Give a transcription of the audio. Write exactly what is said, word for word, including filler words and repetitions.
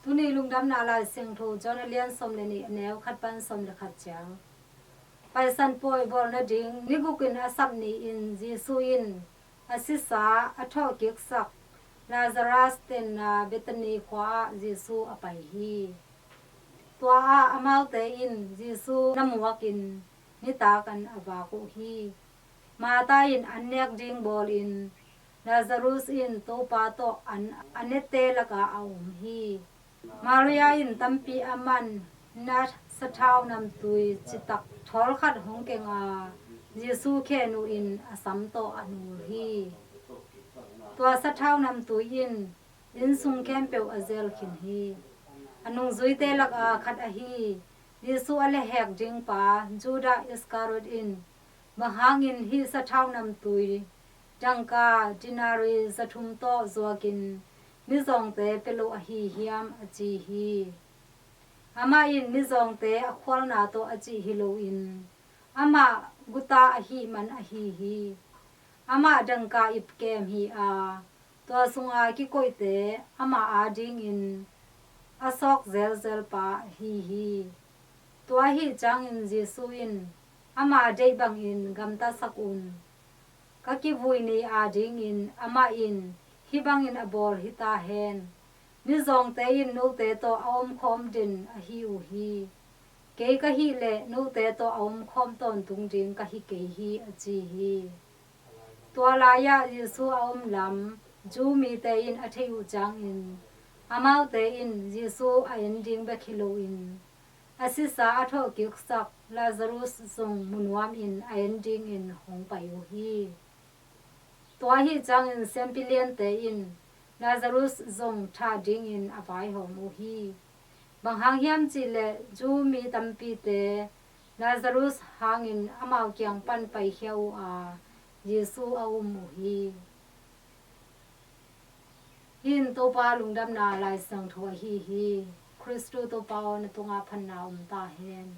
Tuni lungdamna Lai Siangtho John a lian sawm le nih, a neu khat pan sawm le khat ciang. Paisan pawi bawl nading ni gukin a sap ni-in Jesu in a sisa a thawhkiksak Lazarus tenna Bethany khua ah Jesu a pai hi. Tua ah amaute in Jesu na muakin nitak an a vak uh hi. Martha in an nek ding bawlin Lazarus in Topa tawh an a nete lakah a om hi. Maria in tampi a man na sathau namtui citak thawl khat hong keng a Jesu khen uh in a sam tawh a nul hi. Tua sathau namtui in inn sung khempeuh a zel khin hi. A nungzuite lakah khat ahi Jesu a lehhek ding pa Judah Iskariot in, "Bang hangin hih sathau namtui dangka denarii zathum tawh zuakin mizawngte pia lo ahi hiam?" a ci hi. Amah in mizawngte a khualna tawh a cih hi loin, amah guta ahih man ahi hi. Amah dangka ipkem hi a, tua sunga kikoihte amah adingin a sawk zelzel pa ahi hi. Tua ahih ciangin Jesu in, "Ama deih bangin gamtasak un. Ka kivui ni adingin amah in hih bangin a bawl hi ta hen. Mizawngte in note tawh a omkhawm den ahi uh hi. Kei ka hih leh note tawh a omkhawm tawntung ding ka hi kei hi," a ci hi. Tua lai-ah Jesu a om lam Jew mite in a theih uh ciangin, amaute in Jesu a en ding bek hi loin, a sisa a thawhkiksak Lazarus zong mu nuamin a en dingin hong pai uh hi. Tua ahih ciangin siampi liante in Lazarus zong thah dingin a vaihawm uh hi. Bang hang hiam cihleh Jew mi tampite Lazarus hangin amau kiang pan paikhia uh a, Jesu a um uh hi. Hih in Topa lungdamna Lai Siangtho ahi hi. Khristu Topa aw, na tungah phatna om ta hen.